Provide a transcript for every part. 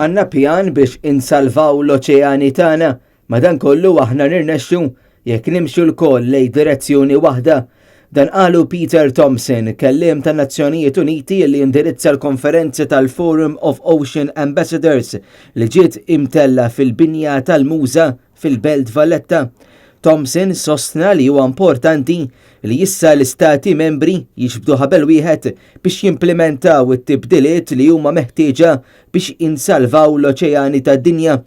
Għandna pjan biex insalvaw l-oċeani tagħna, madankollu aħna nirnexxu jekk nimxu lkoll lejn direzzjoni waħda. Dan qalu Peter Thompson, kelliem tan-Nazzjonijiet Uniti li indirizza l-konferenza tal-Forum of Ocean Ambassadors li ġiet imtella fil-binja tal-Muża fil-Belt Valletta. Thompson sostna li huwa importanti li issa l-istati membri jiġbdu ħabel wieħed biex jimplementaw it-tibdiliet li huma meħtieġa biex insalvaw l-oċeani tad-dinja.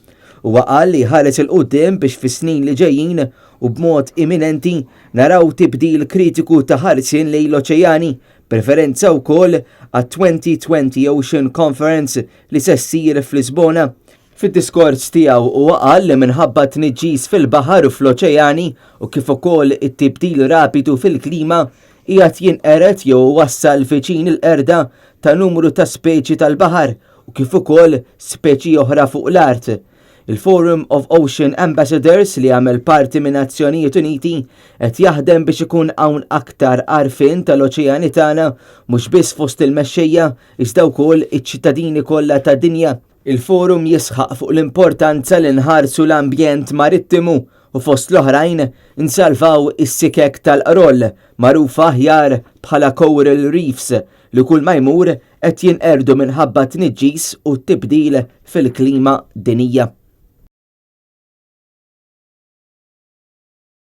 Huwa qal li ħares 'il quddiem biex fis-snin li ġejjin u b'mod imminenti naraw tibdil kritiku ta' ħarsien lejn l-oċeani, b'referenza wkoll għat-2020 Ocean Conference li se ssir f'Lisbona. Fid-diskors tiegħu huwa qal li minħabba t-tniġġis fil-baħar u fl-oċeani u kif ukoll it-tibdil rapidu fil-klima qiegħed jinqered jew iwassal viċin il-qerda ta' numru ta' speċi tal-baħar u kif ukoll speċi oħra fuq l-art. Il-Forum of Ocean Ambassadors li jagħmel parti minn Nazzjonijiet Uniti qed jaħdem biex ikun hawn aktar għarfien tal-oċeani tagħna mhux biss fost il-mexxejja iżda wkoll iċ-ċittadini kollha tad-dinja. Il-forum jisħaq fuq l-importanza li nħarsu l-ambjent marittimu u fost l-oħrajn nsalvaw is-sikek tal-qroll magħrufa aħjar bħala coral reefs li kull ma jmur qed jinqerdu minħabba tniġġis u t-tibdil fil-klima dinjija.